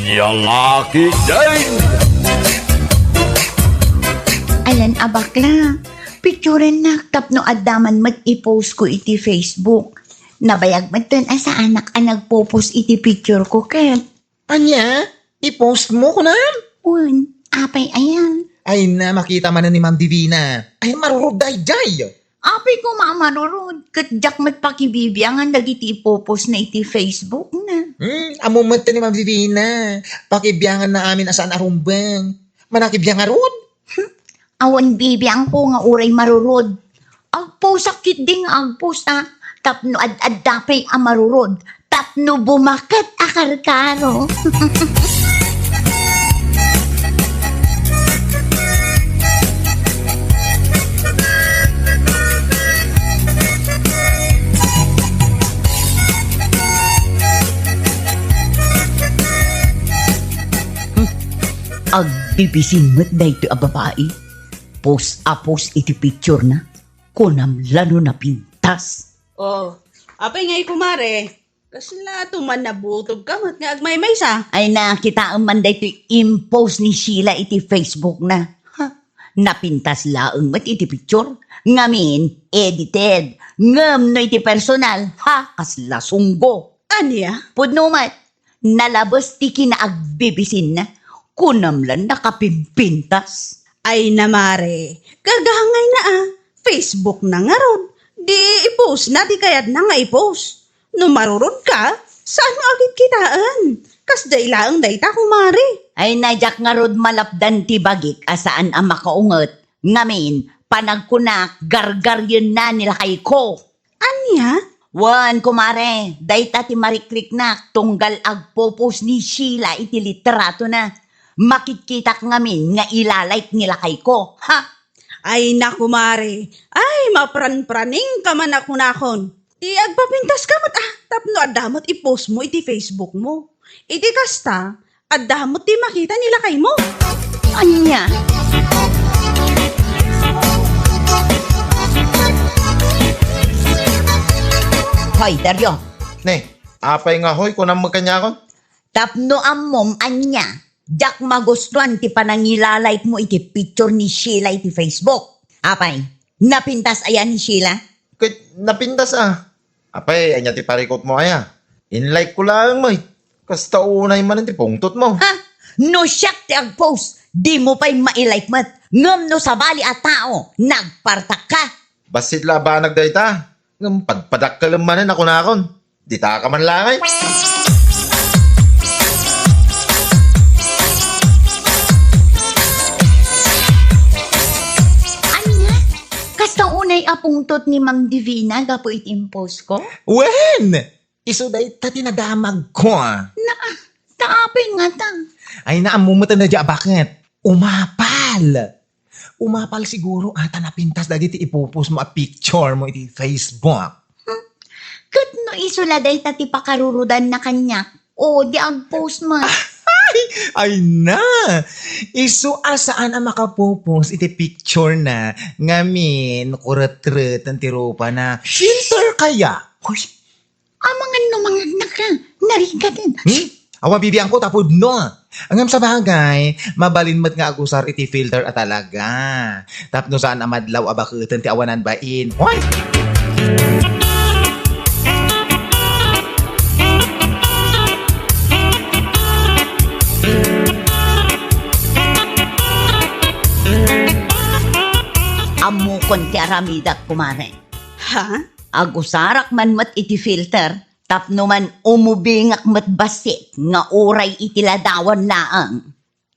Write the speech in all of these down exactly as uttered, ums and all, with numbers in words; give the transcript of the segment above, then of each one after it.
Yangaki din! Ayan a bakla, picturennak tapno adda man met i-post ko iti Facebook. Nabayag metten a saanak a nagpo-post iti picture ko ket. Ania? I-post mo, kunam? Wen, apay ayan? Ay na, makita manen ni Ma'am Divina. Ay, marurod daydiay. Apay koma a marurod, ket diak met pakibibiangan dagiti ipopost na iti Facebook na. Hmm, ammo met ni Ma'am Divina. Pakibiangan na amin a saan a rumbeng. Manakibiang ngarud? Awan bibiangko nga uray marurod. Agposak ketdi nga agpost a, tapno ad-adda pay a marurod, tapno bumaket a karkaro. Agbibisin met daytoy a babai. Post a post iti picture na. Kunam la no napintas. Oh, apay ngay, kumare? Kasla tuman nabutog ka met nga agmaymaysa. Ay, nakitaem man daytoy impost ni Sheila iti Facebook na. Ha? Napintas laeng met iti picture. Ngamin, edited. Ngem no iti personal, ha, kasla sunggo. Ania? Pudno met. Nalabes ti kinaagbibisinna. Kunam la nakapimpintas. Ay na, mare, kagangayna a, Facebook na ngarud. Di i-post na ti kayatna nga i-post. No marurod ka, saan nga agitkitaen? Kasdiay laeng dayta, kumare. Ay na, diak ngarud malapdan ti bagik a saan a makaunget. Ngamin, panagkunak, gargaryenna ni lakayko. Ania? Wen, kumare, dayta ti marikriknak tunggal agpupos ni Sheila iti litratona. Makitkitak ngamin nga ilalike ni lakayko. Ha? Ay na, kumare. Ay, mapranpraningka man a kunakon. Ti agpapintaska met, ah, tapno adda met i-post mo iti Facebook mo. Iti kasta, adda met ti makita ni lakaymo. Ania? Hoy, Dario. Ne, apay nga hoy, kunam met kaniakon? Tapno ammom ania, diak magustuan ti panangilalike mo iti picture ni Sheila iti Facebook. Apay, napintas aya ni Sheila? Ket napintas a. Apay, ania ti parikutmo aya? In-like ko laeng met. Kasta unay manen ti pungtotmo. Ha? No siak ti agpost, dimo pay mailike met. Ngem no sabali a tao, nagpartakka. Bassit la a banag dayta. Ngem padpadakkelem manen a kunakon. Ditaka man laeng. Ania? Kasta unay a pungtot ni Ma'am Divina gapu iti impostko? Wen! Isu dayta ti nadamagko. Na, ta apay ngata? Ay, naammo met a nadia a baket. Umapal! Umapal siguro a ta napintas dagiti ipupos mo a picture mo iti Facebook. Hmm? Ket no isu la dayta ti pakarurudanna kaniak, o di agpost man. Ay, ay na! Isu a saan a makapupos iti picture na ngamin kuretreten ti rupana. Filter kaya? Hoy, Amangan no mangagnak ka, narigaden. Hmm? Awan bibiangko ta pudno. Ngem sabagay, mabalin met nga agusar iti filter a talaga. Tapno saan a madlaw a baketen ti awanan bain. Hoy! Ammokon ti aramidak, kumare. Ha? Agusarak man met iti filter, tapno man umubingak met bassit nga uray iti ladawan laeng.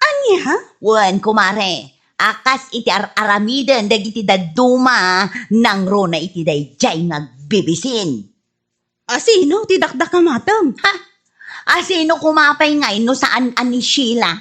Ania? Wen, kumare, a kas iti ar-aramiden dagiti dadduma, nangruna iti daydiay nga agbibisin. Asino ti dakdakamatem? Ha? Asino koma pay ngay no saan a ni Sheila?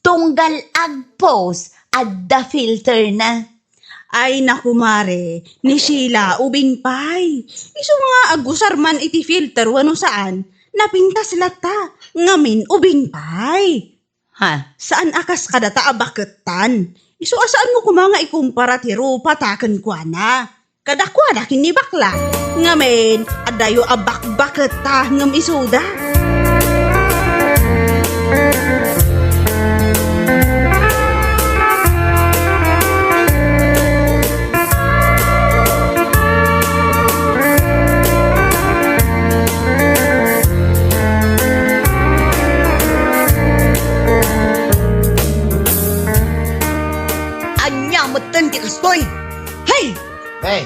Tunggal agpost, adda filter na. Ay, naku, mare, ni Sheila, ubing pay. Isu nga agusar man iti filter wenno saan, napintas latta, ngamin ubing pay. Ha? Saan a kas kadata a baketan. Isu a saanmo koma nga ikumpara ti rupata kenkuana. Kadakuada ken ni bakla. Ngamin, adayo a bakbaketta ngem isuda. Toy! Hey! Hey!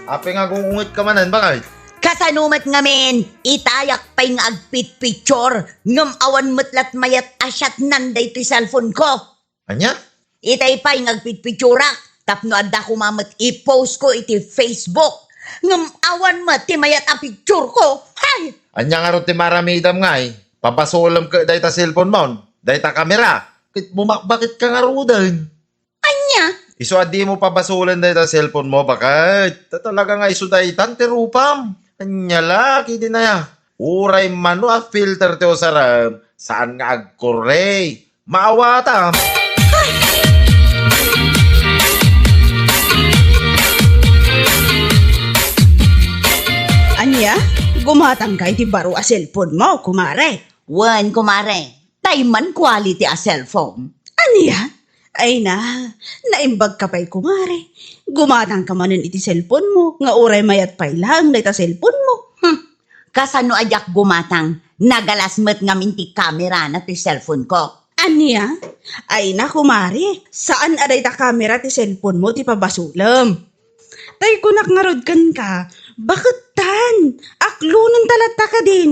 Apay nga agung-ungetka manen, bakay? Kasano met ngamin, itayak pay nga agpitpicture, ngem awan met lat mayat a shot-nan daytoy cellphone ko. Ania? Itay pay nga agpitpicturak, tapno adda koma met i-post ko iti Facebook. Ngem awan met ti mayat a picture ko. Hay! Ania ngarud ti maaramidem ngay? Pabasolem ket dayta cellphone mo, dayta kamera. Ket bumakbaketka ngaruden. Ania? Isu a dimo pabasolen dayta cellphone mo, baket. Ta talaga nga isu daytan ti rupam. Ania la, kidinaya. Uray mano a filter ti usarem, saan nga agkurre. Maawatam. Ania? Gumatangka iti baro a cellphone mo, kumare? Wen, kumare. Tay man quality a cellphone. Ania? Ay na, naimbagka pay, kumare. Gumatangka manen iti cellphone mo, nga uray mayat pay laeng dayta cellphone mo. Hmm. Kasano a diak gumatang? Nagalas met ngamin ti kamera na ti cellphone ko. Ania? Ay na, kumare, saan a dayta kamera ti cellphone mo ti pabasolem. Tay kunak ngarud kenka, bakettan, aklonenta latta kadin.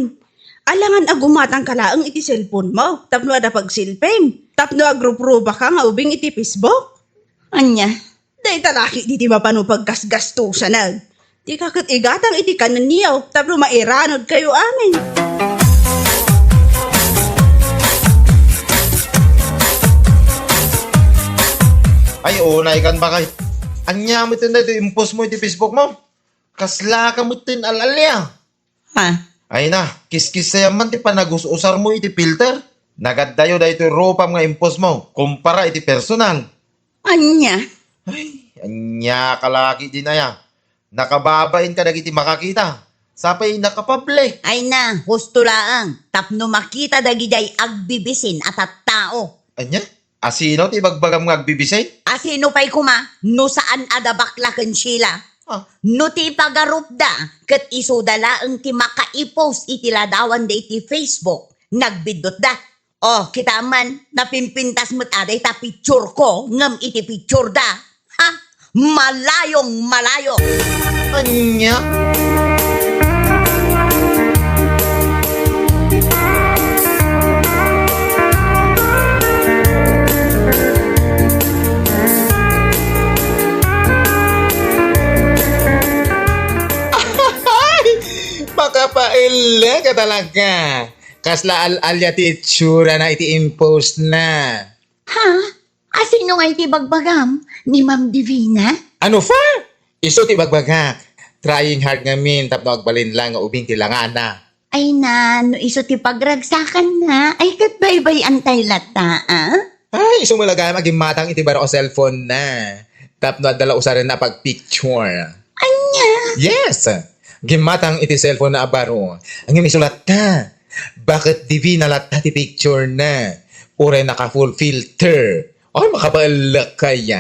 Alangan a gumatangka laeng iti cellphone mo, tapno adda pagsilpim, tapno agruprubaka nga ubing iti Facebook. Ania? Dayta la ketdi ti mapano paggasgastosanen. Dika ket igatang iti kanenyo, tapno mairanodkayo amin. Ay, unay kan bakay. Ania met daytoy impost mo iti Facebook mo? Kaslaka met ti al-alia. Ha? Ay na, kiskisayam man ti panagus-usar mo iti filter. Nagaddayo daytoy rupam nga impost mo, kumpara iti personal. Ania? Ay, ania ka la ketdin aya? Nakababain kadagiti makakita. Sapay nakapabli. Ay na, husto laeng, tapno makita dagidiay agbibisin a tattao. Ania? Asino ti ibagbagam nga agbibisin? Asino pay koma no saan a da bakla ken Sheila? Ah. No ti ipagarupda, ket isuda laeng ti makaipost iti ladawan da iti Facebook. Nagbiddutda. Oh, kita man, napimpintas met a dayta picture ko ngem iti picture da. Ha? Malayong malayo. Ania? Ay! Makapaelle ka talaga. Kasla al-alia ti itsura na iti impost na. Ha? Asino nga iti bagbagam? Ni Ma'am Divina? Ano fa? Isu ti bagbagak. Trying hard ngamin tapno agbalin lang nga ubing ti langana. Ay na, no isu ti pagragsakan na, ay ket baybay-antay latta, a? Ay, isu met la gayam a gimmatang iti baro a cellphone na. Tapno adda la usaren na pagpicture. Ania? Yes! Gimmatang iti cellphone na a baro. Ngem isu latta. Baket Divina latta ti picture na. Uray naka full filter. Ay, makabaellek kaya.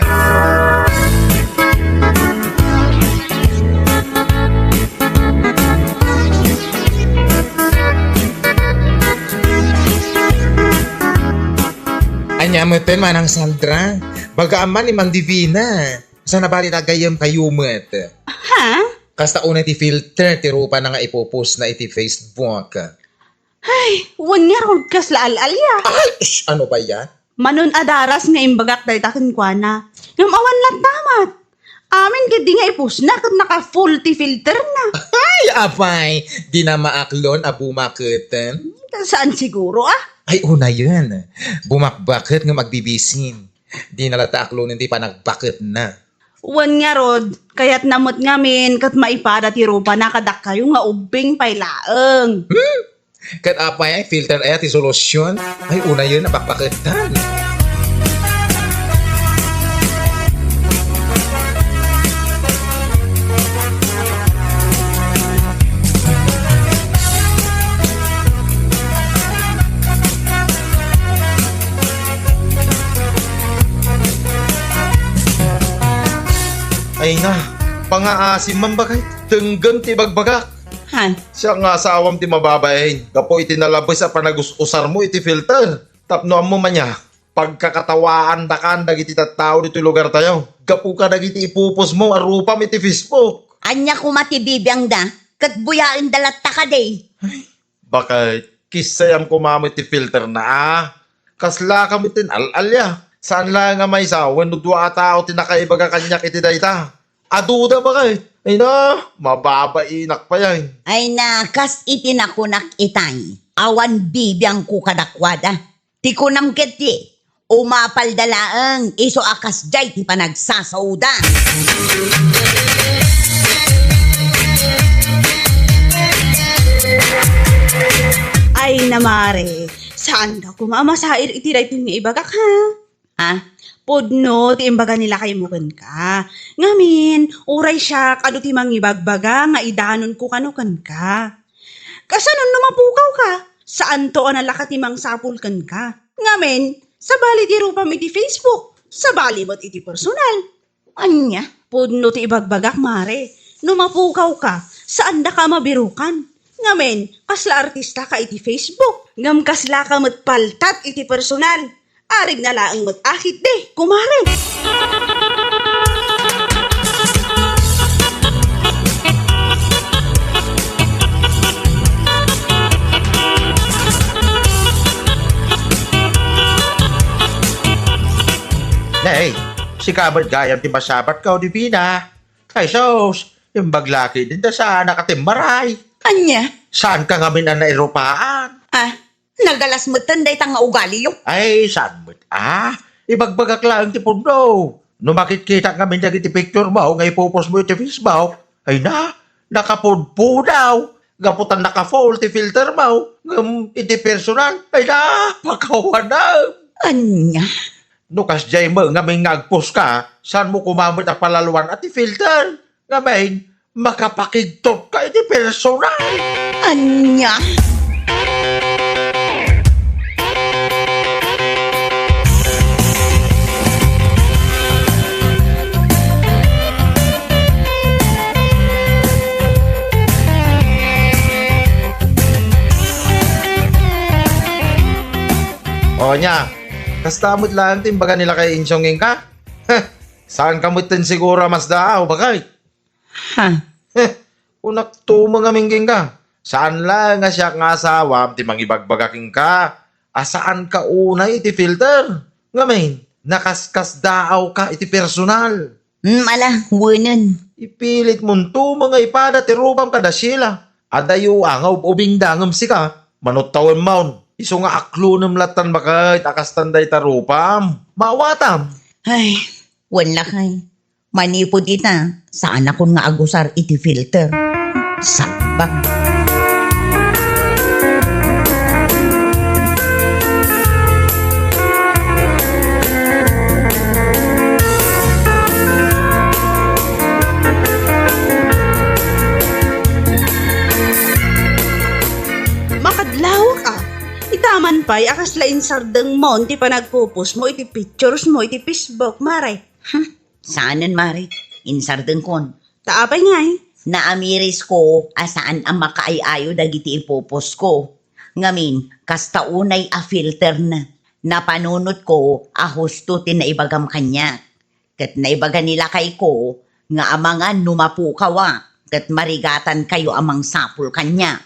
Ania metten, Manang Sandra? Baga amman ni Ma'am Divina. Saan a bali ta gayyem kayo met? Ha? Kasta unay ti filter ti rupana nga ipopost na iti Facebook. Ay, wen ngarud, kasla al-alia. Ay, ish, ano ba yan? Manon a daras nga imbagak dayta kenkuana. Ngem awan latta met. Amin ketdi nga ipost na ket naka full ti filter na. Ay, apay, dina maaklon a bumaketen? Saan siguro, a? Ay, unayen. Bumakbaket ngem agbibisin. Dina latta aklonen ti panagbaket na. Wen ngarud, kayatna met ngamin ket maipada ti rupana kadakayo nga ubbing pay laeng. Hmm? Ket apay, ay filter aya ti solusyon? Ay, unayen a pakpaketan. Ay na, pangaasim man bakay, denggen ti ibagbagak. Han. Siak nga asawam ti mababain, gapu iti nalabes a panagus-usarmo iti filter. Tapno ammo man ya, pagkakatawaandakan dagiti tattao ditoy lugartayo. gapu kadagiti ipupos mo a rupam iti Facebook. Ania koma ti bibiangda? Ket buyaenda latta kadi? Bakit? Kissayam koma met ti filter na, a? Kasla ka met ti al-alia. Saan laeng a maysa wenno dua a tao ti nakaibaga kaniak iti dayta? Aduda bakit? Ay na, mababainak pay ay. Ay na, kas iti nakunak itay, awan bibiangko kadakuada. Ti kunam ketdi, umapalda laeng isu a kasdiay ti panagsasaoda. Ay na, mare, saanka koma a masair iti daytoy nga ibagak, ha? Ha? Pudno ti imbaga ni lakaymo kenka. Ngamin, uray siak, adu ti mangibagbaga nga idanonko kano kenka. Kasano no mapukawka? Saanto a nalaka ti mangsapul kenka. Ngamin, sabali ti rupam iti Facebook, sabali met iti personal. Ania? Pudno ti ibagbagak, mare. No mapukawka, saandaka a mabirukan. Ngamin, kasla artistaka iti Facebook. Ngem kaslaka met paltat iti personal. Arigna laeng met a ketdi, kumare. Nay, sika met gayam ti masabatko, Divina. Ay sus, imbag la ketdin ta saanak a timmaray. Ania? Saanka ngamin a nairupaan? Ah, nagalas metten dayta nga ugaliyo. Ay, saan met a? Ibagbagak laeng ti pudno. No makitkitak ngamin dagiti picture mo nga ipupos mo iti Facebook, ay na, nakapudpudaw. Gapu ta naka-full ti filter mo. Ngem iti personal, ay na, pakawanam. Ania? No kasdiay met ngamin nga agpost ka, saan mo koma met a palaluan a ti filter? Ngamin, makapakigtot ka iti personal. Ania? O nia, kasta met laeng ti imbaga ni lakay Insyong kenka? Heh, saanka metten siguro a masdaaw, bakit? Ha? Heh, kunak tumeng a minggingka. Saan laeng a siak nga asawam ti mangibagbaga kenka a saanka unay iti filter. Ngamin, nakaskasdaawka iti personal. Hmm, ala, wenen. Ipilit mon tumeng nga ipada ti rupam kada Sheila. Adayo a nga ub-ubingda ngem sika, manuttawen mon. Isu nga aklonem lattan baket a kastan dayta rupam. Maawatam. Ay, wen lakay. Manipud ita, saanakon nga agusar iti filter. Sakbay. Makadlawak a. Ita man pay a kasla insardengmon ti panagpupos mo iti pictures mo iti Facebook, mare. Hmm, saanen, mare. Insardengkon. Ta apay ngay? Naamirisko a saan a makaay-ayo dagiti ipuposko. Ngamin, kasta unay a filter na. Napanunotko a husto ti naibagam kaniak. Ket naibaga ni lakayko nga amangan no mapukawa, ket marigatankayo a mangsapul kaniak.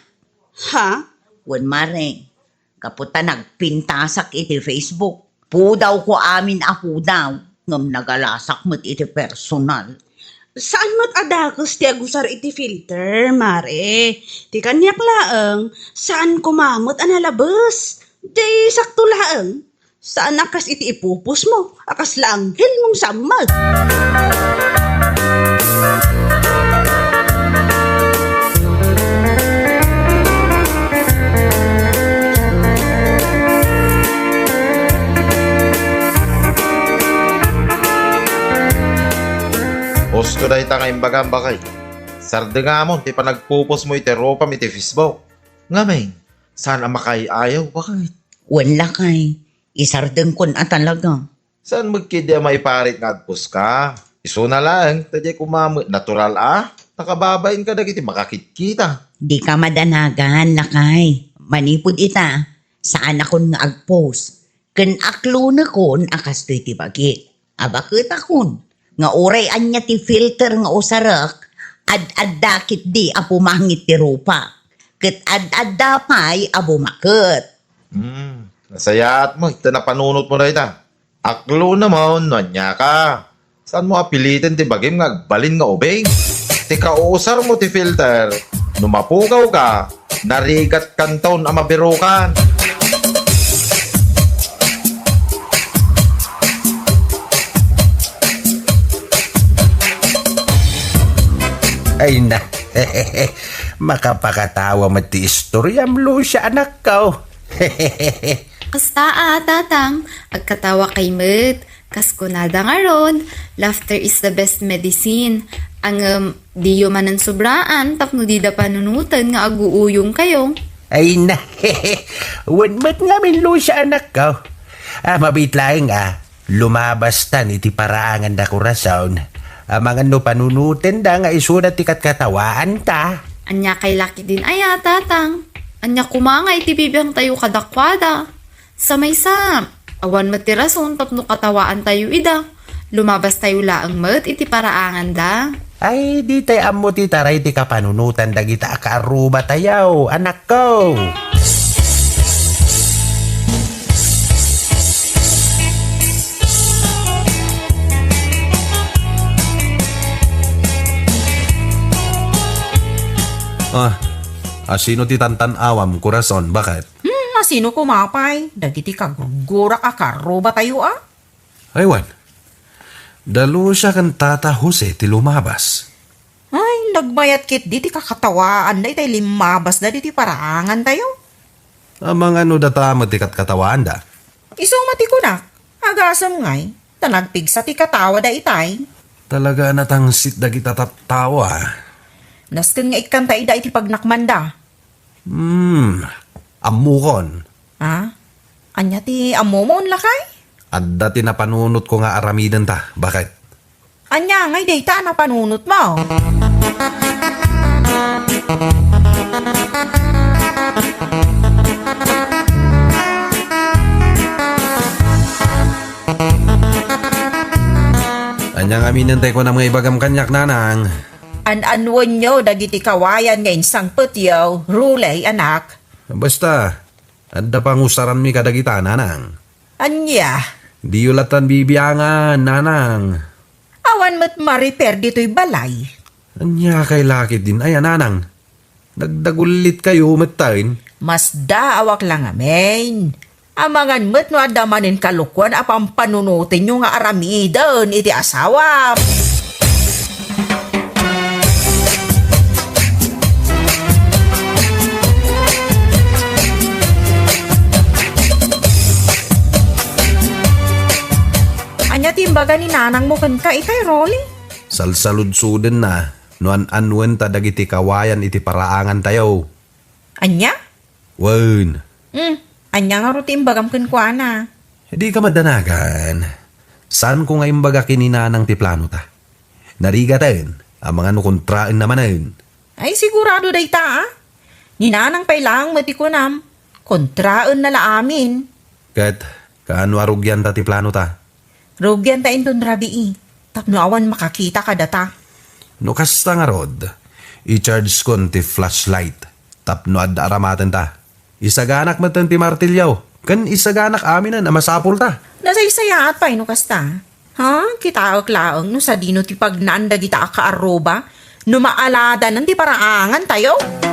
Ha? Wen, mare. Gapu ta nagpintasak iti Facebook. Pudawko amin a pudaw, ngem nagalasak met iti personal. Saan met a dakes ti agusar iti filter, mare. Ti kaniak laeng, saan koma met a nalabes. Jay sakto laeng. Saan a kas iti ipupos mo, a kasla anghel mong sammak. Husto dayta nga imbagam, bakay. Sardengamon ti panagpupos mo iti rupam iti Facebook. Ngamin, saan a makaay-ayaw, bakay? Wen lakay, isardengkon a talaga. Saan met ketdi a maiparit nga agposka? Isuna laeng, ta diay koma met natural a nakababain kadagiti makakitkita. Dika madanagan, lakay. Manipud ita, saanakon nga agpost. Ken aklonekon a kastoy ti bagik. A baketakon, nga uray ania ti filter nga usarek, ad-adda ketdi a pumangit ti rupa, ket ad-adda pay a bumaket. Hmm, nasayaat mo, ita napanunot mo dayta. Aklona mo, no ania ka. Saan mo apiliten ti bagim nga agbalin nga ubing? Ti kauusar mo ti filter, no mapukaw ka, narigat kanton a mabirukan. Ay na, makapakatawa met ti istoriam, Lucia, anakko. Kasta a, Tatang, agkatawa kay met. Kas kunada ngarud, "Laughter is the best medicine." Ngem, diyo manen sobraan tapno dida panunoten nga aguuyong kayo. Ay na, wen met ngamin, Lucia, anakko. Ah, mabiit laeng, ah. Lumabas tan iti paraangan da Corazon. Amangan no panunoten da nga isuna ti katkatawaan ta. Ania kay lakit din aya, Tatang? Ania koma nga iti bibiang tayo kadakwada? Sa maysa, awan met ti rason tapno katawaan tayo ida. Lumabas tayo laeng met iti paraangan da. Ay, di tay ammo ti taray ti kapanunotan dagita a kaarruba tayo, anakko. Ah, asino ti tantan-awam, Corazon? Baket? Hmm, asino koma pay? Dagiti kagurgurak a kaarruba tayo, a? Aywan. Da Lucia ken Tata Jose ti lumabas. Ay, nagmayat ketdi ti kakatawaanda itay limmabasda ditoy paraangan tayo. Amangan no data met ti katkatawaanda. Isu met ti kunak, agasem ngay, ta nagpigsa ti katawada itay. Talaga a natangsit dagita tattawa. Nasken nga ikkanta ida iti pagnakmanda. Hmm, ammokon. Ha? Ania ti ammomon, lakay? Adda ti napanunotko nga aramidenta, baket? Ania ngay dayta a napanunotmo? Ania ngamin ti kunam nga ibagam kaniak, nanang? An-annuenyo dagiti kawayan nga insangpetyo, Ruley, anak. Basta, adda pangusaranmi kadagita, nanang. Ania? Diyo latan bibiangan, nanang. Awan met mariper ditoy balay. Ania kay lakit din aya, nanang? Nagdagullit kayo metten. Masdaawak la ngamin. Amangan met no adda manen kalokuan a pampanunotenyo nga aramiden iti asawam. Ania ti imbaga ni nanangmo kenka itay, Rolly? Salsaludsodenna no an-annuenta dagiti kawayan iti paraangantayo. Ania? Wen. Hmm, ania ngarud ti imbagam kenkuana? Dika madanagan. Saanko nga imbaga ken ni nanang ti planota. Narigaten, amangan no kontraenna manen. Ay, sigurado dayta, a? Ni nanang pay laeng met ti kunam, kontraenna la amin. Ket, kaano a rugianta ti planota? Rugianta inton rabii, tapno awan makakita kadata. No kasta ngarud, i-chargekon ti flashlight tapno adda aramatenta. Isaganak metten ti martilyo, ken isaganak aminen a masapulta. Nasaysayaat pay no kasta. Ha? Kitaek laeng no sadino ti pagnaan dagita a kaarruba no maaladanan ti paraangantayo.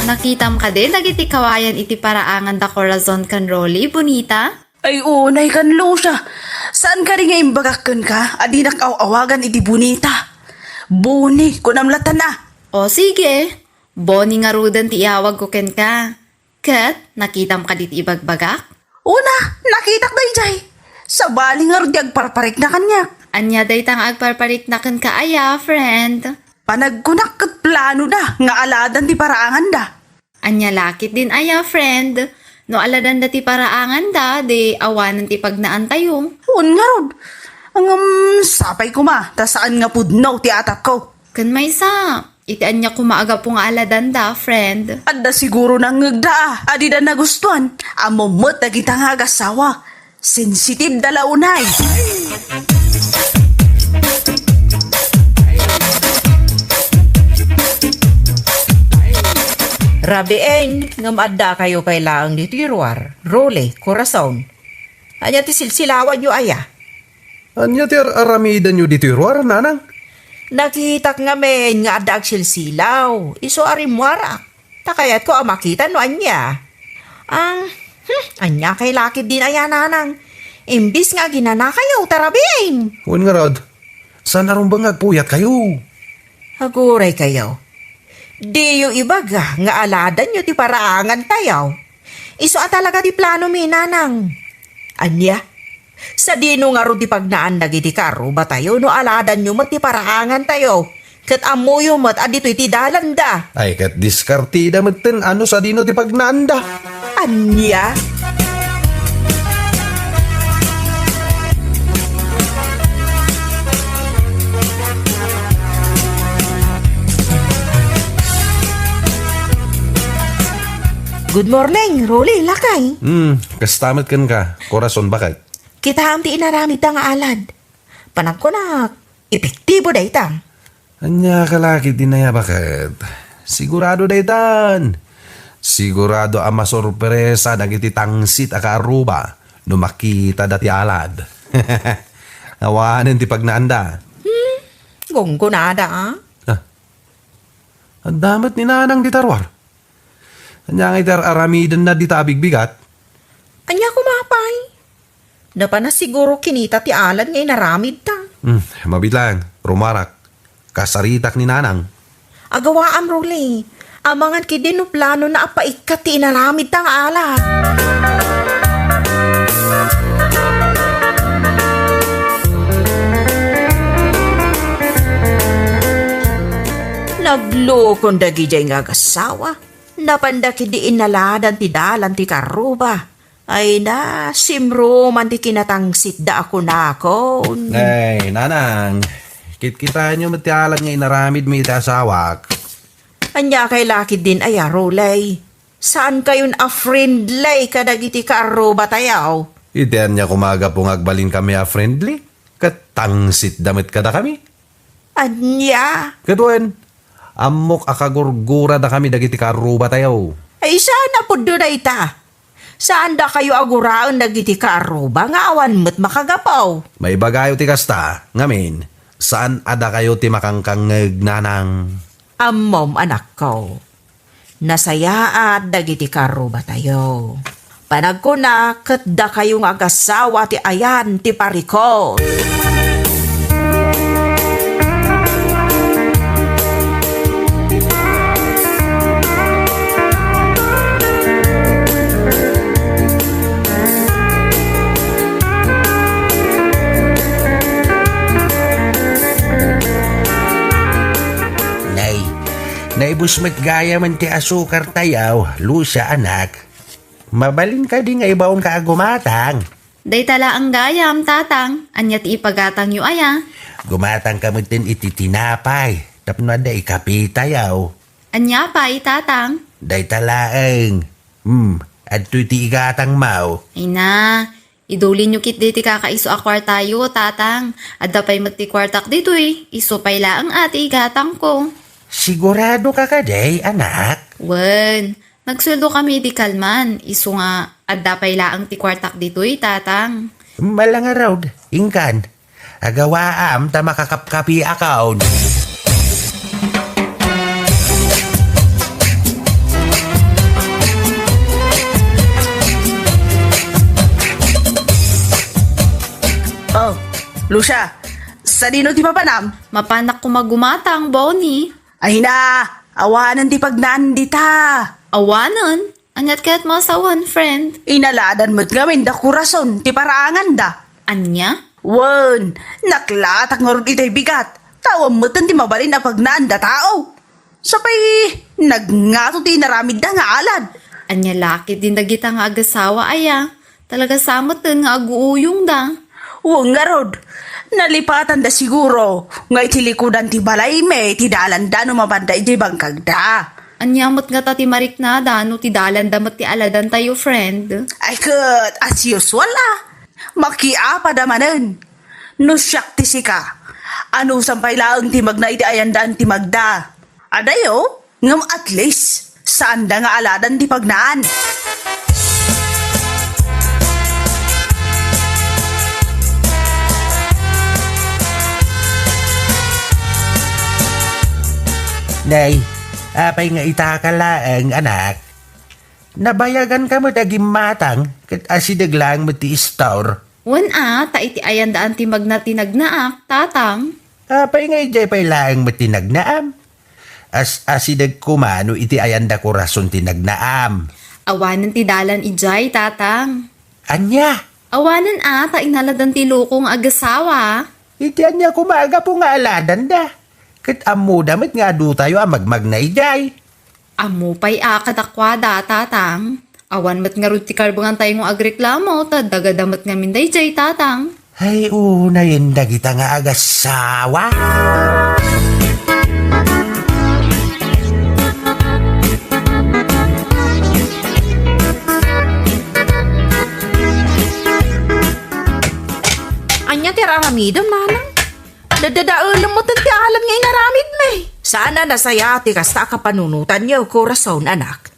Nakitam kadi dagiti kawayan iti paraangan da Corazon ken Rolly, Bonita? Ay, unay kan Lucia. Saan kadi nga imbagak kenka a dinak aw-awagan iti Bonita? Boni, kunam lattan a. O, sige. Boni ngaruden ti iawagko kenka. Ket, nakitam kadi ti ibagbagak? Una, nakitak daydiay. Sabali ngarud ti agparparikna kaniak. Ania dayta nga agparparikna kenka aya, friend? Panagkunak ket plano da nga aladan ti paraangan da. Ania lakit din aya, friend? No aladan da ti paraangan da, di awanen ti pagnaan tayo. Wen ngarud. Ngem sapay koma, ta saan nga pudno ti atatko. Ken maysa, Iti ania koma a gapu nga aladanda, friend? Adda siguro nangngegda a, a dida nagustuan. Ammom met dagita nga agasawa. Sensitibda la unay. Rabiin, ngem adda kayo pay laeng ditoy ruar. Role, Corazon. Ania ti silsilawanyo aya? Ania ti ar-aramidenyo ditoy ruar, nanang? Nakitak ngamin nga adda agsilsilaw. Isu a rimmuarak. Ta kayatko a makita no ania. Ang, hmm, ania kay lakid din aya, nanang? Imbis nga aginanakayo, ta rabiin. Wen ngarud, saan a rumbeng nga agpuyatkayo? Aguray kayo. Diyo ibaga nga aladanyo ti paraangan tayo. Isu a talaga ti plano mi, nanang. Ania? Sadino ngarud ti pagnaan dagiti karruba tayo no aladanyo met ti paraangan tayo? Ket ammoyo met a ditoy ti dalanda. Ay, ket diskartida metten a no sadino ti pagnaanda. Ania? Good morning, Rolly, lakay. Hmm, kasta met kenka, Corazon, baket? Kitaem ti inaramidda nga alad. Panagkunak, epektibo dayta. Ania ka lakay ti naya, baket? Sigurado daytan. Sigurado a masorpresa dagiti tangsit a kaarruba no makitada ti alad. Awanen ti pagnaanda. Hmm, gunggunada, a? Ah. Adda met ni nanang dita ruar. Ania nga iti ar-aramidenna dita a bigbigat? Ania koma pay? Napana siguro kinita ti alad nga inaramidta. Hmm, mabiit laeng, rumarak. Kasaritak ni nanang. Agawaam, Rolly. Amangan ketdi no planona a paikkat ti inaramidta nga alad. Naglukon dagidiay nga agasawa. Napanda ketdi innaladan ti dalan ti karruba. Ay na, simruman ti kinatangsitda a kunakon. Ay, nanang, kitkitaenyo met ti alad nga inaramidmi iti asawak. Ania kay lakay din aya, Rolly? Saan kayon a friendly kadagiti karruba tayo? Iti ania koma a gapu nga agbalinkami a friendly? Ket tangsitda met kadakami. Ania? Ket wen, ammok a kagurguradakami dagiti karruba tayo. Ay, saan a pudno dayta? Saan dakayo a guraen dagiti karruba nga awan met makagapu? Maibagayo ti kasta, ngamin, saan a dakayo ti makangkangngeg, nanang. Ammom, anakko. Nasayaat dagiti karrubatayo. Panagkuna, ket dakayo nga agasawa ti ayan ti parikut. Nay, naibus met gayamen ti asukar tayo, Lucia, anak. Mabalin kadi nga ibaonka a gumatang? Dayta laeng gayam, Tatang. Ania ti ipagatangyo aya? Gumatang ka metten iti tinapay, tapno adda ikapi tayo. Ania pay, Tatang? Dayta laeng. Hmm, adtoy ti igatangmo. Ay na, idulinyo ketdi ti kakaiso a kuartayo, Tatang. Adda pay met ti kuartak ditoy, isu pay laeng a ti igatangko. Sigurado ka kadi, anak? Wen, nagsueldo kami idi kalman, isu nga adda pay laeng ti kuartak ditoy, Tatang. Mala ngarud, inkan. Agawaam ta makakapkapiakon. Oh, Lucia, sadino ti mapanam? Mapanak koma gumatang, Bonnie. Ay na, awanen ti pagnaan dita. Awanen? Aniat kayat masawan, friend? Inaladan met ngamin da Corazon ti paraanganda. Ania? Wen, naklatak ngarud itay bigat. Tawen metten ti mabalin a pagnaanda tao. Sapay, nagngato ti inaramidda nga alad. Ania lakay din dagita nga agasawa aya? Talaga sa metten nga aguuyongda. Wen ngarud, Nalipatanda siguro nga iti likudan ti balaymi ti dalanda no mapanda idiay bangkagda. Ania met ngata ti mariknada no ti dalanda met ti aladantayo, friend? Ay ket, as usual, ah. Makiapada manen. No siak ti sika, anusan pay laeng ti magna iti ayandan ti magda. Adayo, ngem at least, saanda nga aladan ti pagnaan. Nay, apay nga ita ka laeng, anak? Nabayagan ka met a gimmatang, ket asideg laeng met ti istor. Wen a, ta iti ayan daan ti magna ti nagnaak, tatang. Apay nga idiay pay laeng met ti nagnaam? As-asideg koma no iti ayanda korason ti nagnaam. Awanen ti dalan idiay, tatang. Ania? Awanen a, ta inaladan ti loko nga agasawa. Iti ania koma a gapu nga aladanda? Ket ammoda met nga adutayo a magmagna idiay. Ammo pay a kadakuada, tatang. Awan met ngarud ti karbengantayo nga agreklamo, ta dagada met ngamin daydiay, tatang. Ay, unayen dagita nga agasawa. Ania ti aramidem, nanang? Dadadaelem met ti alan nga inaramidmi. Saan a nasayaat ti kasta a kapanunotanyo, korason, anak.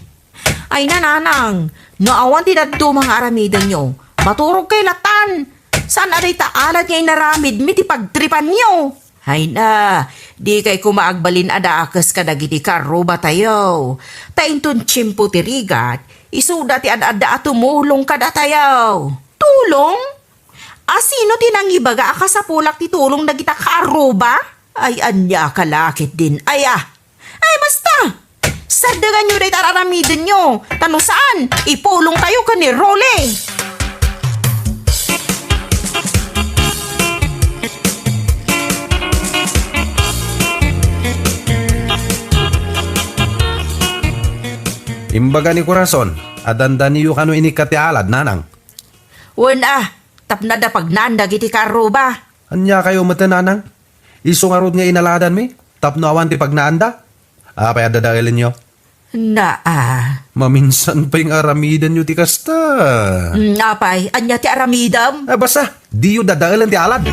Ay, nanang, no awan ti dadduma nga aramidenyo, maturogkay latan. Saan a dayta alan nga inaramidmi ti pagtripanyo? Ay na, dikay koma agbalin a dakes kadagiti karrubatayo. Ta inton tiempo ti rigat, isuda ti ad-adda a tumulong kadatayo. Tulong? A sino ti nangibaga a kasapulak ti tulong dagita kaarruba? Ay, ania ka la ketdin, aya? Ay, basta! Sardeganyo dayta ar-aramidenyo, ta no saan, ipulongtayo ken ni Rolly. Imbaga ni Corazon a dandaniyo kano inikkat ti alad, nanang. Wen a, tapno adda pagnaan dagiti kaarruba. Ania kayo met, nanang? Isu ngarud nga inaladanmi tapno awan ti pagnaanda? Apay a dadaelenyo? Naa. Maminsan pay nga aramidenyo ti kasta. Mm, apay, ania ti aramidem? Ah, basta, diyo dadaelen ti alad.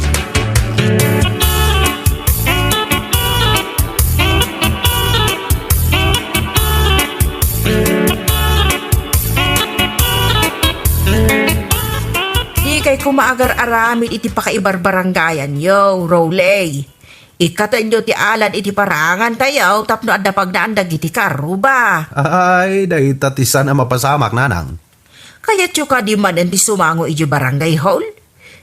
Dikay koma agar-aramid iti pakaibarbarangayanyo, Rolly. Ikkatenyo ti alad iti paraangantayo tapno adda pagnaan dagiti karruba. Ay, dayta ti saan a mapasamak, nanang. Kayatyo kadi manen ti sumango idiay barangay hall?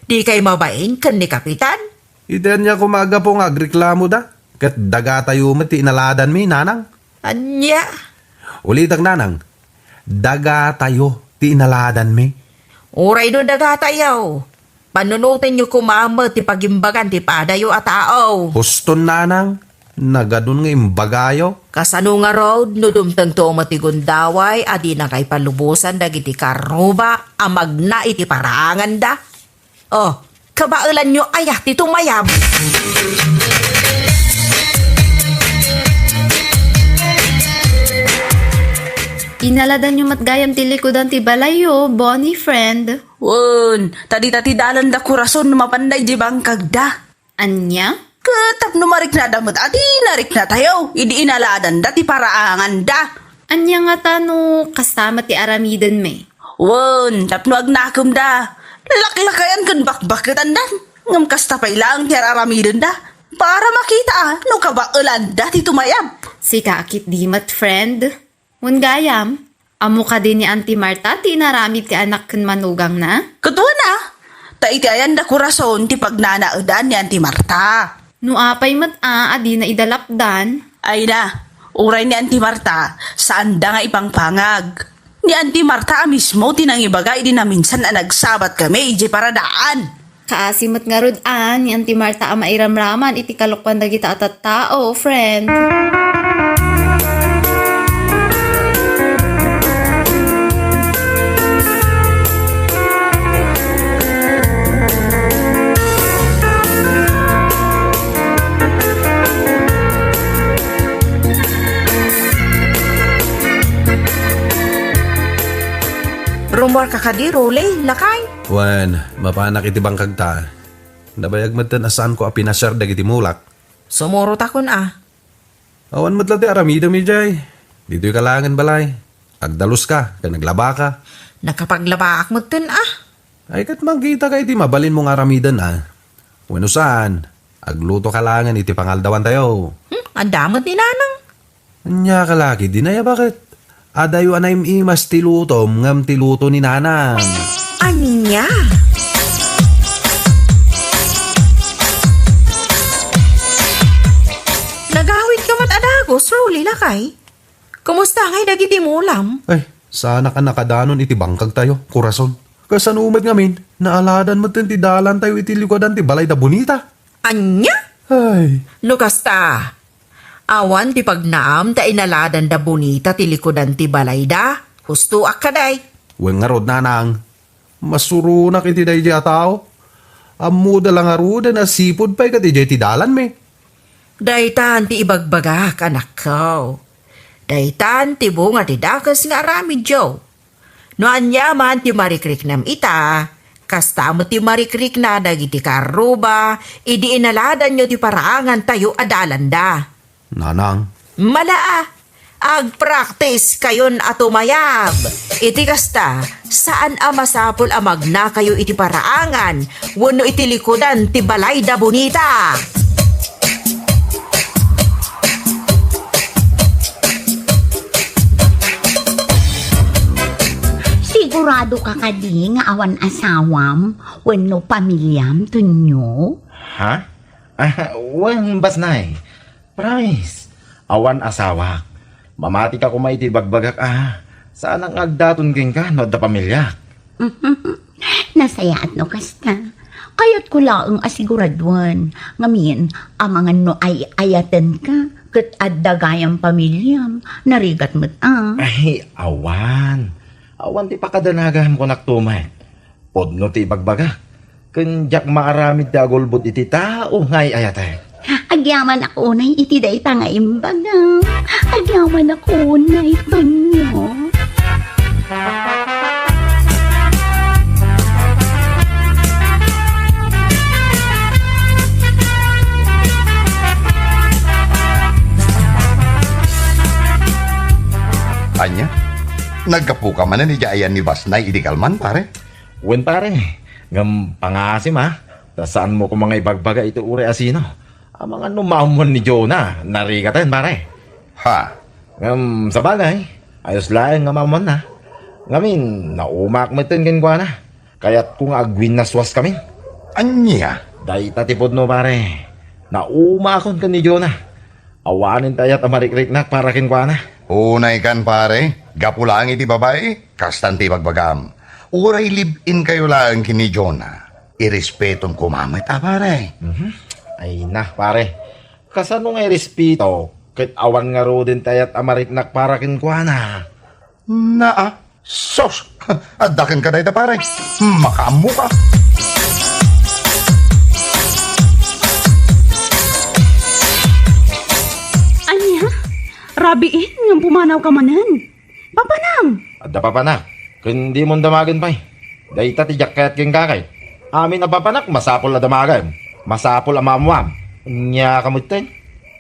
Dikay mabain ken ni Kapitan? Iti ania koma a gapu nga agreklamoda, ket dagatayo met ti inaladanmi, nanang. Ania? Ulitek, nanang, dagatayo ti inaladanmi. Uray no dagatayo, panunotenyo koma met ti pagimbagan ti padayo a tao. Huston, nanang, nagadun nga imbagayo. Kasano ngarud no dumtengto met ti gundaway a dinakay palubosan dagiti karruba a magna iti paraanganda? Oh, kabaelanyo aya ti tumayab? Inaladanyo met gayam ti likudan ti balayyo, Bonnie friend. Wen, ta dita ti dalanda, Corazon, no mapanda idiay bangkagda. Ania? Ket tapno mariknada met a ti nariknatayo idi inaladanda ti paraanganda. Ania ngata no kasta met ti aramidenmi? Wen, tapno agnakemda, laklakayan ken bakbaketandan. Ngem kasta pay laeng ti ar-aramidenda para makita a no kabaelanda ti tumayab. Sika a ketdi met, friend. Wen gayam, ammo kadi ni Auntie Marta ti inaramid ti anak ken manugangna? Ket wen a, ta iti ayanda, Corazon, ti pagnanaedan ni Auntie Marta. No apay met a, a dina ida lapdan? Ay na, uray ni Auntie Marta, saanda nga ipangpangag. Ni Auntie Marta a mismo ti nangibaga idi naminsan a nagsabat kami idiay paradaan. Kaasi met ngarud a ni Auntie Marta a mairamraman iti kalokuan dagita a tattao, friend. Muarka kadi, Rolly, lakay? Wen, mapanak iti bangkagta. Nabayag metten a saanko a pinasiar dagiti mulak. Sumurotakon a. Awan met la ti aramidem idiay. Ditoyka laengen balay. Agdaluska, ken aglabaka. Nakapaglabaak metten a. Ay, ket mangkitak iti mabalinmo nga aramiden a. Wenno saan, aglutoka laengen iti pangaldawantayo. Hmm, adda met ni Nanang. Ania ka la ketdi, Nay, a baket? Adayo a naim-imas ti lutom ngem ti luto ni Nanang. Ania? Nagawidka met a dagus, Rolly, lakay? Kumusta ngay dagiti mulam? Ay, saanak a nakadanon iti bangkagtayo, kurason. Kasano met ngamin, naaladan metten ti dalantayo iti likudan ti balay da Bonita. Ania? Ay. No kasta, awan ti pagnaam ta inaladan da Bonita ti likudan ti balayda. Hustoak kadi. Wen ngarud, Nanang, masuronak iti daydiay a tao. Ammoda la ngaruden a sipud pay ket idiay ti dalanmi. Daytan ti ibagbagak, anakko. Daytan ti bunga ti dakes nga aramidyo. No ania man ti marikriknam ita, kasta met ti marikrikna dagiti karruba idi inaladanyo ti paraangantayo a dalanda. Nanang. Mala a, agpraktiskayon a tumayab. Iti kasta, saan a masapul a magnakayo iti paraangan wenno iti likudan ti balay da Bonita. Sigurado ka kadi nga awan asawam wenno pamiliam, Tonyo? Ha? Ah, wen, Basnay. Promise. Awan asawak. Mamatika koma iti ibagbagak a saanak nga agdaton kenka no adda pamiliak. Nasayaat no kasta. Kayatko laeng a siguraduen. Ngamin, amangan no ay-ayatenka, ket adda gayam pamiliam, narigat met a. Ay, awan. Awan ti pakadanagam, kunak tumet. Pudno ti ibagbagak. Ken diak maaramid ti agulbod iti tao nga ay-ayatek. Agyamanak unay iti dayta nga imbagam. Agyamanak unay, Tonyo. Ania? Naggapuka manen idiay ayan ni Basnay idi kalman, pare? Wen, pare. Ngem pangasim, a. Ta saanmo koma nga ibagbaga iti uray a sino. Amangan no maammoan ni Jonah, narigaten, pare. Ha? Ngem sabagay, ayos laeng nga maammoanna. Ngamin, naumaak metten kenkuana. Kayatko nga agwinnaswaskamin. Ania? Dayta ti pudno, pare. Naumaakon ken ni Jonah. Awanen ti ayat a marikriknak para kenkuana. Unaykan, pare. Gapu laeng iti babai, kastan ti ibagbagam. Uray live-in kayo laeng ken ni Jonah, irespetom koma met a, pare. Mhm. Ay na, pare. Kasano nga irespeto ket awan ngaruden ti ayat a mariknak para kenkuana? Naa, sus! Adda kenka dayta, pare. Makaammoka. Ania? Rabiin ngem pumanawka manen? Papanam! Adda papanak, ken dimon damagen pay. Dayta ti diak kayat kenka kay. Amin a papanak, masapul a damagen. Masapul a maammuam. Ania ka metten?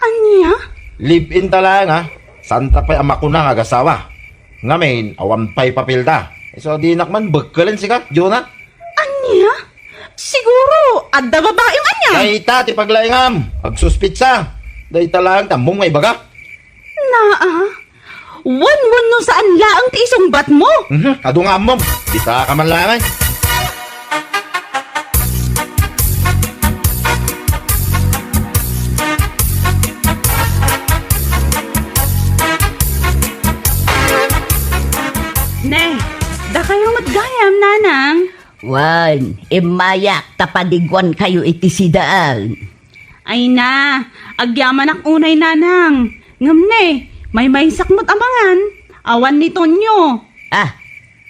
Ania? Live-in ta laeng, a. Santa pay a makuna nga agasawa. Ngamin, awan pay papelda. Isu a dinak man bekkelen sika, Jonah. Ania? Siguro, adda babaim ania? Dayta ti paglaingam. Agsuspitsa. Dayta laeng ti ammom nga ibaga. Naa, wenno saan laeng ti isungbatmo? Mhm, adu nga ammom. Dita ka man laeng. Ne, dakayo met gayam, Nanang. Wen, immayak ta padiguankayo iti sidaen. Ay na, agyamanak unay, Nanang. Ngem ne, maymaysak met a mangan. Awan ni Tonyo. Ah,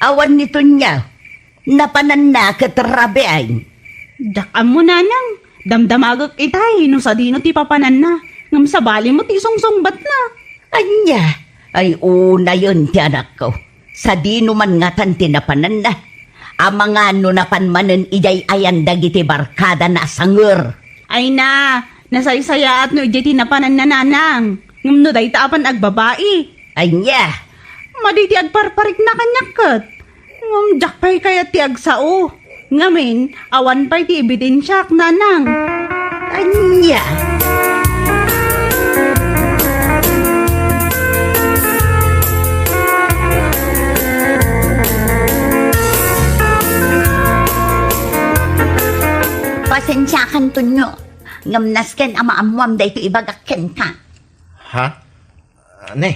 awan ni Tonyo. Napananna ket rabiin. Diak ammo, Nanang. Damdamagek itay no sadino ti papananna. Ngem sabali met ti sungsungbatna. Ania? Ay, unayen ti anakko. Sadino man ngatan ti napananna? Amangan no napan manen idiay ayan dagiti barkadana a sanger. Ay na, nasaysayaat no idiay ti napananna, nanang. Ngem no dayta apan agbabai. Ania? Madi ti agparparikna kaniak ket. Ngem diak pay kayat ti agsao. Ngamin, awan pay ti ebidensiak, nanang. Ania? Pasensiakan, Tonyo. Ngem nasken a maammoam daytoy ibagak kenka. Ha? Ne,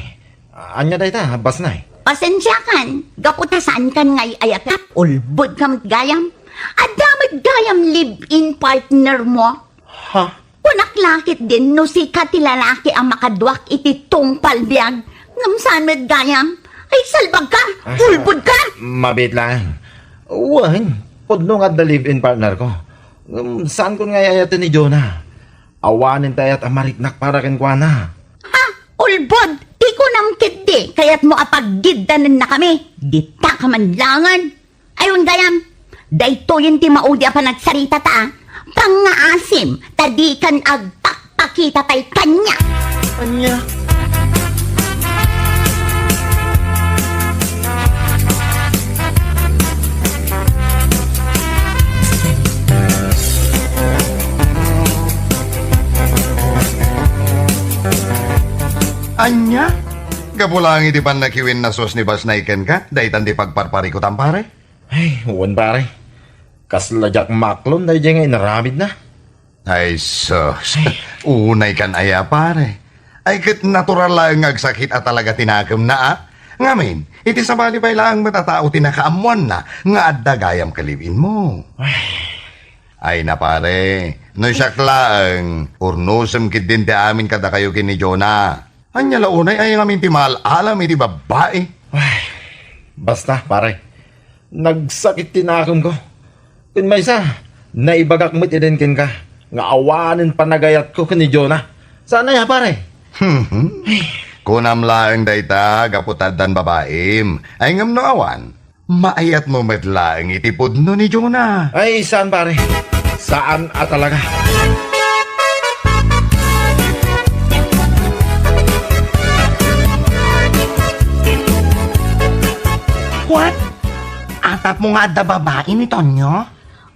ania dayta, Basnay? Pasensiakan, gapu ta saankan nga ay-ayatak, ulbodka met gayam. Adda met gayam live-in partner mo. Ha? Kunak la ketdin no sika ti lalaki a makaduak iti tungpal biag, ngem saan met gayam. Ay, salbagka, Ah, ulbodka. Mabiit laeng. Wen, pudno nga adda live-in partner ko. Ngem saankon nga ay-ayaten ni Jonah. Awanen ti ayat a mariknak para kenkuana. Ha? Ulbod, ti kunam ketdi, kayatmo a paggiddanennakami? Dita ka manlangen. Ay, wen gayam, daytoyen ti maudi a panagsaritata, a. Pangngaasim, ta dikan agpakpakita pay kaniak. Ania? Ania? Gapu laeng iti pannakiwinnasos ni Basnay kenka, daytan ti pagparparikutam, pare? Ay, wen, pare. Kasla diak maklon daydiay nga inaramidna. Ay, sus. Ay. Unay kan aya, pare. Ay, ket natural laeng nga agsakit a talaga ti nakemna, a. Ngamin, iti sabali pay laeng met a tao ti nakaammoanna nga adda gayam ka live-in mo. Ay. Ay na, pare, no siak laeng, urnosem ketdin ti amin kadakayo ken ni Jonah. Ania la unay ay ngamin ti maal-alam iti babbai? Ay, basta, pare. Nagsakit ti nakemko. Ken maysa, naibagak met idin kenka nga awanen panagayatko ken ni Jonah. Saan aya, pare? Kunam laeng dayta gapu ta addan babaim. Ay ngem no awan, maayatmo met laeng iti pudno ni Jonah. Ay, saan, pare? Saan a talaga. What? Atapmo nga adda babai ni Tonyo?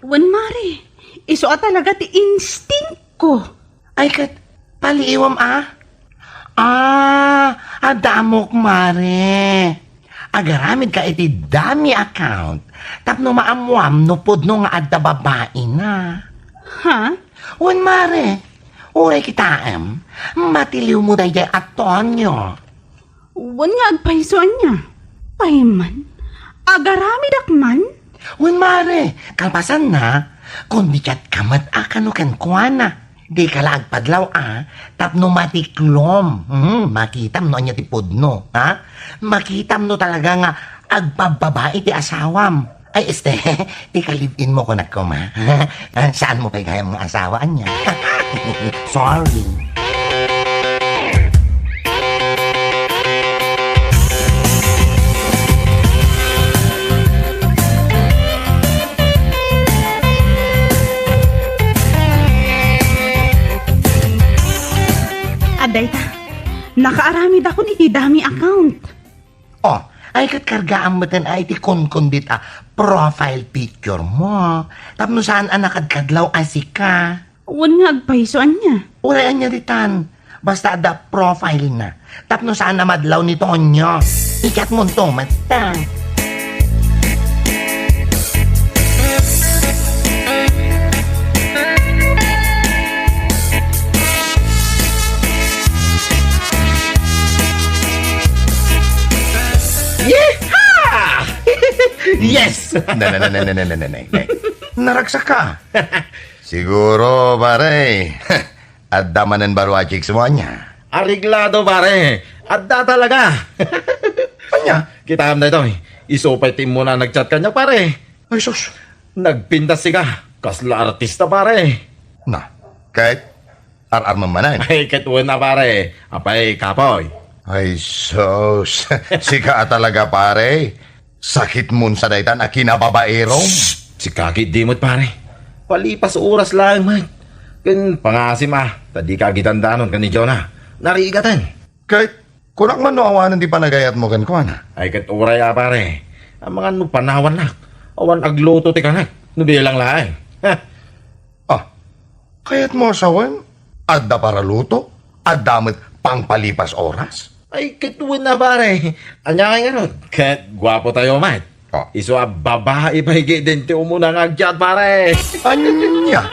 Wen, mare. Isu a talaga ti instinct ko. Ay, ket, paliiwam, a? Ah, adda ammok, mare. Agaramidka iti dummy account tapno maammoam no pudno nga adda babaina. Ha? Wen, mare, uray kitaem, matiliwmo daydiay a Tonyo. Wen nga agpayso ania? Pay man, agaramidak man? Wen, mare, kalpasanna, kundi chat ka met a kano kenkuana. Dika la agpadlaw a, tapno matiklom. Hmm, makitam no ania ti pudno, ha? Makitam no talaga nga agbabbabai ti asawam. Ay, este, ika-live-in mo kunak koma. Ah, saanmo pay gayam nga asawa, ania? Sorry. Adda ita, nakaaramidakon iti dummy account. Oh, ay ket kargaam meten a iti kunkundit a profile picture mo. Tapno saan a nakadkadlaw a sika. Wen nga agpayso ania? Uray ania ditan. Basta adda profile na. Tapno saan a madlaw ni Tonyo. Ikat mo to, mata. Yeehaw! Yes! Na, na, na, na, na, na, na, na, na. Naragsak ka. Siguro, pare. Adda manen baro a chicks mo, ania? Areglado, pare. Adda talaga. Ania? Kitaem daytoy. Isu pay ti immuna a nag-chat kaniak, pare. Ay, sus. Nagpintas sika. Kasla artista, pare. Na, ket ar-armem manen. Ay, ket wen a, pare. Apay, kapoy. Ay, sus. Sika a talaga, pare. Sakit mo sa daytan a kinababaerom. Sika ketdi met, pare. Palipas oras laeng met. Ken pangasim a, ta dika agidandanon ken ni Jonah. Narigaten. Ket kunak man no awanen ti panagayatmo kenkuana. Ay, ket uray a, pare. Amangan no panawannak. Awan agluto ti kanek. No bilang laeng. Ha? Ah, kayatmo a sawen? Adda paraluto? Adda met pangpalipas oras? Ay, ket wen a, pare. Ania ngay ngarud? Ket guapotayo met. Ah. Isu a babai pay ketdin ti umuna nga agchat, pare. Ania?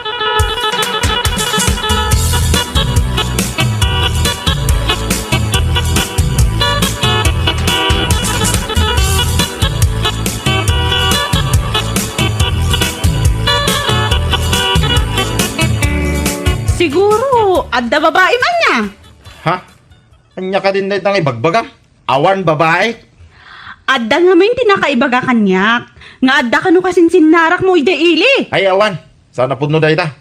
Siguro, adda babaim ania? Ha? Ania kadin dayta nga ibagbagam? Awan babai? Adda ngamin ti nakaibaga kaniak, nga adda kano kasinsinnarakmo idiay ili. Ay, awan. Saan a pudno dayta?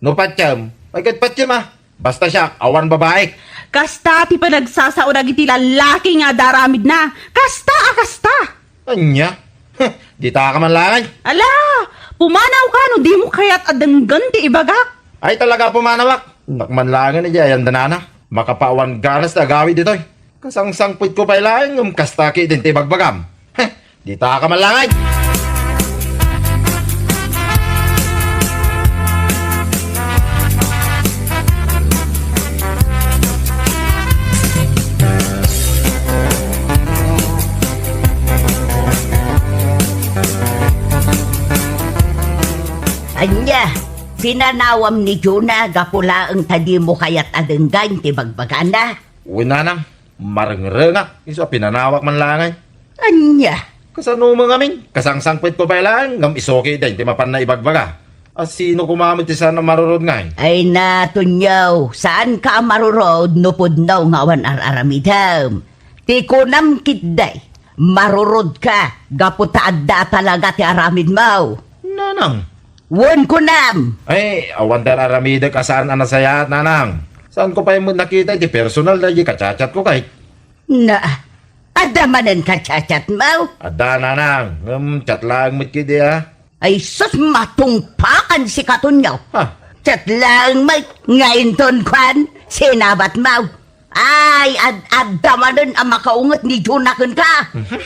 No patiem, ay ket patiem a. Basta siak, awan babaik. Kasta ti panagsasao dagiti lallaki nga adda aramidna. Kasta a kasta! Ania? Dita ka man laeng. Ala, pumanawka no dimo kayat a denggen ti ibagak. Ay, talaga pumanawak. Nak man laeng idiay ayan danana. Makapawan ganas ti agawid ditoy. Kasangsangpetko pay laeng ngem kasta ketdin ti ibagbagam. Heh, dita ka man laeng. Ania, pinanawam ni Jonah gapu laeng ta dimo kayat a denggen ti bagbagana? Wen, nanang, marengrengak, isu a pinanawak man laeng. Ania? Kasano met ngamin? Kasangsangpetko pay laeng, ngem isu ketdin ti mapanna ibagbaga. A sino koma met ti saan a marurod ngay? Ay, Natonyo, saanka a marurod no pudno nga awan ar-aramidem. Ti kunam ketdi, marurodka gapu ta adda talaga ti aramidmo. Nanang. Wen, kunam. Ay, awan ti ar-aramidek a saan a nasayaat, nanang. Saanko pay met nakita iti personal daydi kachatchatko kay. Na, adda manen kachatchatmo? Adda, nanang. Ngem chat laeng met ketdi a. Ay sus, matungpakan sika, Tonyo. Ha? Chat laeng met nga inton kuan, sinabatmo. Ay, ad-, adda manen a makaunget ni Jonah kenka. Mhm.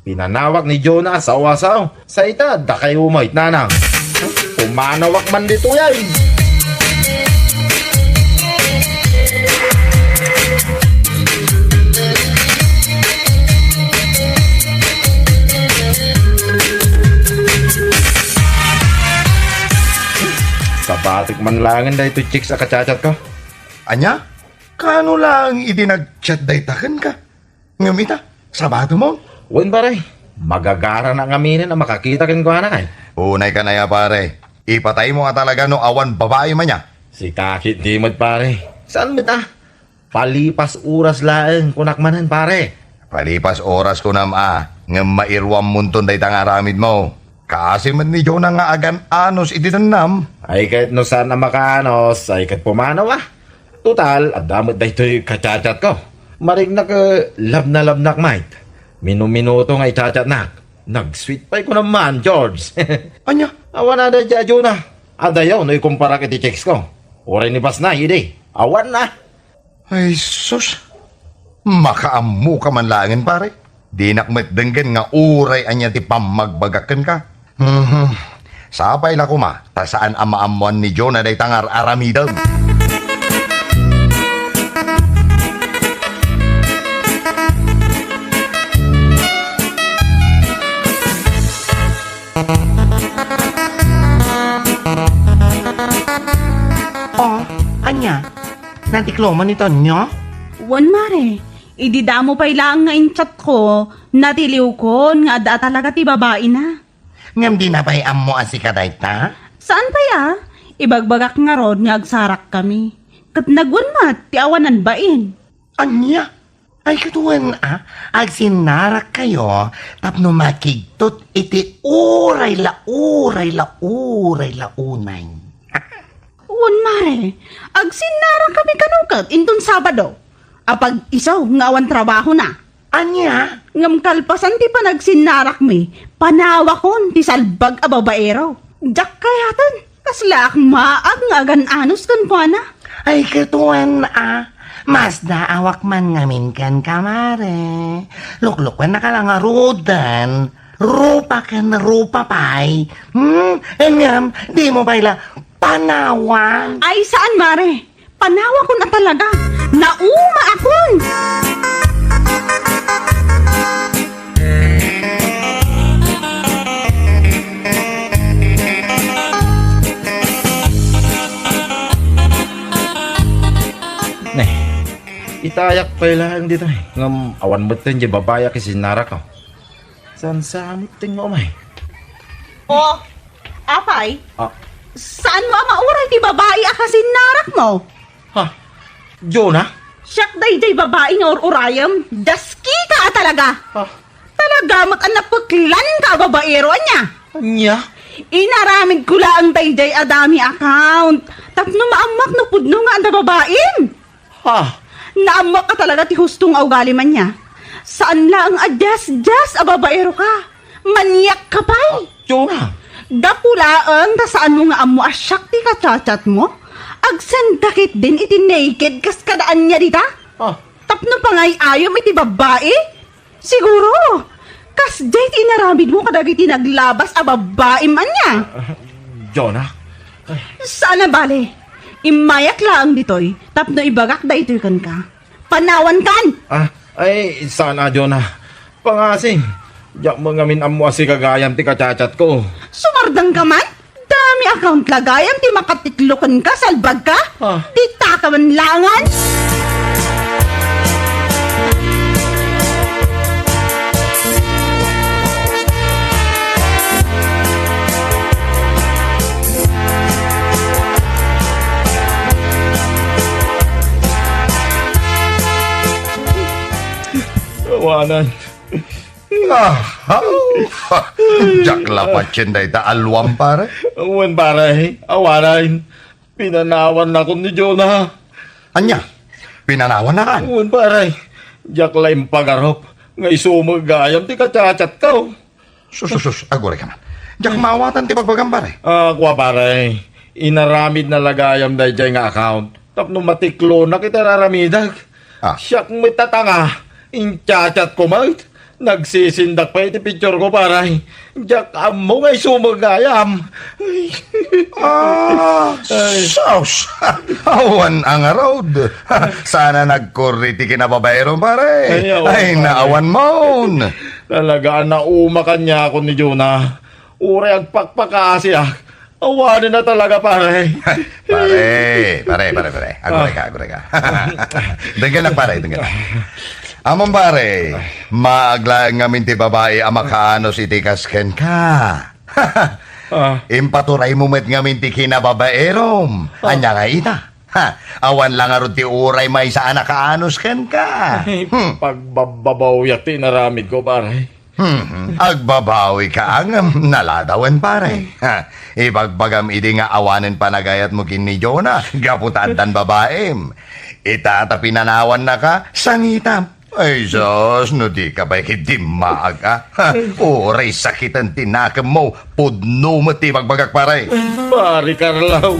Pinanawak ni Jonah a sao a sao. Sa ita, adda kayo met, nanang. Pumanawak man ditoy ay. Sabatek man laeng daytoy chicks a kachatchatko. Ania? Kaano laeng idi nag-chat dayta kenka? Ngem ita, sabatemon? Wen, pare. Magagaranak ngaminen a makakita kenkuana kay. Unay ka na ya, pare. Ipataymo a talaga no awan babaim ania. Sika ketdi met, pare. Saan met a? Palipas oras laeng, kunak manen, pare. Palipas oras kunam a, ngem mairuammonton dayta nga aramidmo. Kaasi met ni Jonah nga agan-anos iti dennam. Ay, ket no saan a makaanos, ay ket pumanaw a. Total, adda met daytoy kachatchatko. Mariknak, eh, labnalabnak met. Minuminuto nga ichatchatnak. Nag-sweet pay ko naman, George. Ania? Awan a daydi a Jonah. Adayo no ikumparak iti chicks ko. Uray ni Basnay, idi. Awan na. Ay, sus. Makaammo ka man laengen, pare. Dinak met denggen nga uray ania ti pammagbagak kenka. Mhm. Sapay la koma, ta saan a maammoan ni Jonah dayta nga ar-aramidem. Oh, ania? Natikloman ni Tonyo? Wen, mare. Idi damo pay laeng nga in-chatko, natiliwkon nga adda talaga ti babaina. Ngem dina pay ammo a sika dayta? Saan pay a? Ibagbagak ngarud nga agsarakkami. Ket nagwen met ti awanan bain. Ania? Ay, ket wen a, agsinnarakkayo tapno makigtot iti uray la, uray la, uray la unay. Wen, mare, agsinnarakkami kano ket inton Sabado. apag-isu nga awan trabahona. Ania? Ngem kalpasan ti panagsinnarakmi, panawakon ti salbag a babaero. Diak kayaten, kaslaak maag nga agan-anos kenkuana. Ay, ket wen a, masdaawak man ngamin kenka, Mare. Luklukennaka la ngaruden. Rupa ken rupa pay. Hmm? Ngem, dimo pay la panawan. Ay, saan, Mare. Panawakon a talaga. Naumaakon. Ne, itayak pay laeng ditoy. Ngem awan metten diay babai a kasinnarak, oh. Saan sa metten nga umay? Oh, apay? Ah. Saanmo a mauray ti babai a kasinnarakmo? Ha? Jonah? Siak daydiay babai nga ur-urayem. Diaska a talaga. Ha? Talaga met a napeklanka a babaero, ania? Ania? Inaramidko laeng daydiay a dummy account tapno maammoak no pudno nga adda babaim. Ha? Naammoak a talaga ti husto nga ugalim, ania. Saan laeng a diasdias a babaeroka. Maniakka pay. Ah, Jonah. Gapu laeng ta saanmo nga ammo a siak ti kachatchatmo, agsendka ketdin iti naked kas kada ania dita. Ah. Tapno pangay-ayom iti babbai. Siguro, kasdiay ti inaramidmo kadagiti naglabas a babbaim, ania? Ah, Jonah. Ay. Saan a bale. Immayak laeng ditoy tapno ibagak daytoy kenka. Panawankan! Ah, ay, saan a, Jonah. Pangasim. Diak met ngamin ammo a sika gayam ti kachatchatko. Sumardengka man? Dummy account la gayam ti makatiklo kenka, salbagka? Ah. Ditaka man laengen. Awanan. Ah, diak la patien dayta alluam, pare. Wen, pare, awanan. Pinanawannakon ni Jonah. Ania? Pinanawannakan? Wen, pare. Diak la impagarup nga isu met gayam ti kachatchatko. Sus, sus, sus, agurayka man. Diak maawatan ti bagbagam, pare. Ah, kua, pare. Inaramidna la gayam daydiay nga account tapno matiklonak iti ar-aramidek. Ah. Siak met a tanga, inchatchatko met. Nagsisindak pay iti pictureko, pare. Diak ammo nga isu met gayam. Ay. Ah, ay. Sus! Awan a ngarud. Saan a nagkurri ti kinababaerom, pare. Ay, awan, pare. Ay, naawan mon. Talaga a nauma kaniakon ni Jonah. Uray agpakpakaasiak. Awanen a talaga, pare. Pare, pare, pare, pare. Agurayka, agurayka. Denggenak, pare, denggenak. Ammom, pare, maag laeng ngamin ti babai a makaanus iti kas kenka. Ah. Impaturaymo met ngamin ti kinababaerom. Ah. Ania nga ita? Ha, awan la ngarud ti uray maysa a nakaanus kenka. Ay, hmm. Pagbabbabawiak ti inaramidko, pare. Hmm, agbabawika ngem naladawen, pare. Ha, ibagbagam idi nga awanen panagayatmo ken ni Jonah gapu ta addan babaim. Ita ta pinanawannaka, sangitam. Ay, sus, no dika pay ket dimmaag, a. Ha, uray sakiten ti nakemmo, pudno met ti ibagbagak, pare. Pare Carlo.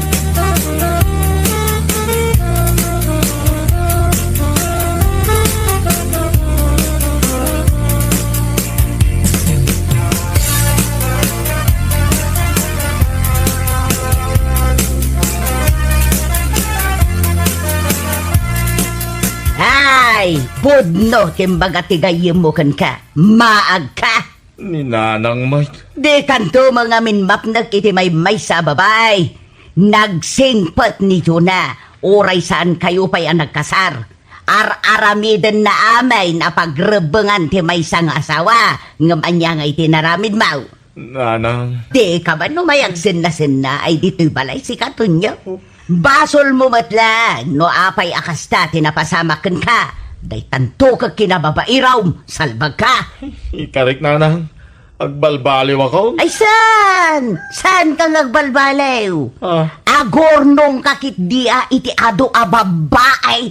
Ay, pudno ti imbaga ti gayyemmo kenka. Maagka! Ni Nanang met. Dikanto met ngamin mapnek iti maymaysa a babai. Nagsingpet ni Jonah, uray saankayo pay a nagkasar. Ar-aramidenna amin a pagrebbengan ti maysa nga asawa, ngem ania nga iti naramidmo? Nanang. Dika man no mayagsennasenna ay ditoy balay sika, Tonyo? Basolmo met la no apay a kasta ti napasamak kenka. Daytanto ket kinababairom, salbagka. Ikarik, Nanang. Agbalbaliwakon. Ay, saan? Saanka nga agbalbaliw? Ah. Agurnongka ketdi a iti adu a babbai.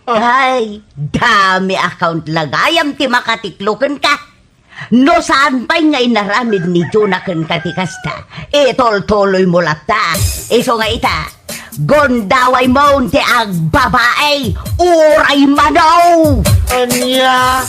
Ay, dami account la gayam ti makatiklo kenka. No saan pay nga inaramid ni Jonah kenka ti kasta, itultuloymo latta. Isu nga ita, gundawaymo ti agbabae, uray mano! Ania?